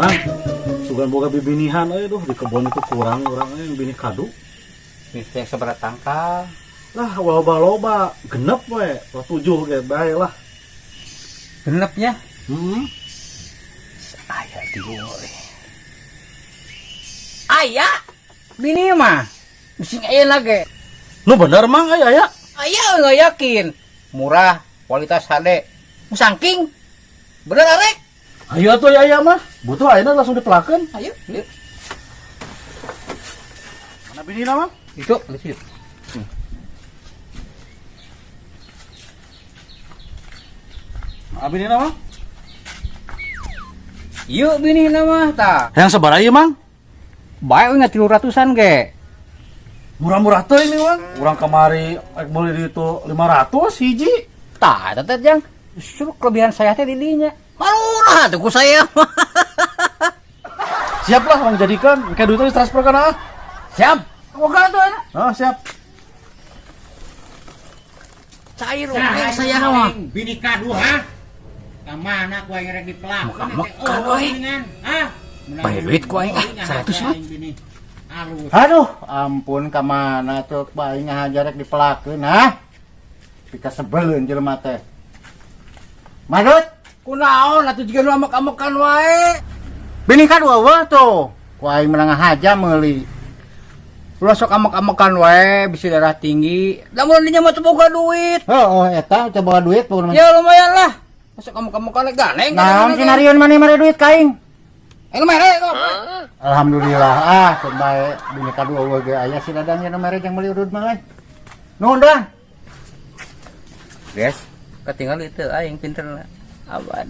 Mang, sugan boga bibinihan euy, duh, di kebon itu kurang urang euy binih kadu. Bisi yang seberat tangkal. Lah, loba-loba, genep we, 7 ge bae lah. Genepnya? Heeh. Aya di euy. Aya. Bini mah. Bising aya lagi. Nu bener, Mang, aya aya. Aya nggak yakin. Murah, kualitas HD. Musangking. Bener arek? Ayo atuh aya aya mah. Butuh ayeuna langsung dipelakeun. Ayo, yuk. Mana binina, Mang? Itu, di situ. Mana binina, Mang? Yuk bini nama tah. Yang sabaraha ieu, Mang? Bae we 300-an ge. Murah-murah teh ini, Mang. Urang kamari rek meuli di itu 500 hiji. Tah, eta teh jang. Justru kelebihan saya teh di dinya. Marurah tuh ku saya. Siap lah, Mang, jadikan. Engke duitnya ditransfer kana ah. Siap. Boga tuh enak. Ah, siap. Cair oke saya mah. Bini kadu ha? Kamana ku aing rek dipelak? Muka-muka, euy. Hah? Bayar duit ku aing ah, 100 mah. Alus. Aduh, ampun kamana tuh ku aing ngahajar rek dipelakeun ha? Pika sebeleun jelema teh. Madut, Kunaon atuh jiga nu amek-amekan wae. Bini kadu eueuh tuh. Ku aing menang ngahaja meuli. Ulah sok amek-amekan wae bisa darah tinggi. Lamun dinya mah teu boga duit. Heeh, eta teu boga duit pokona. Ya lumayan lah. Sok amek-amekan gandeng. Naon kinarieun maneh mere duit ka aing? Eh mere kok. Alhamdulillah ah, keun bae bini kadu eueuh ge aya si Dadang nya nu mere jeung meuli udud mah euy. Nuhun dah. Guys, ketinggalan itu aing pinter awan.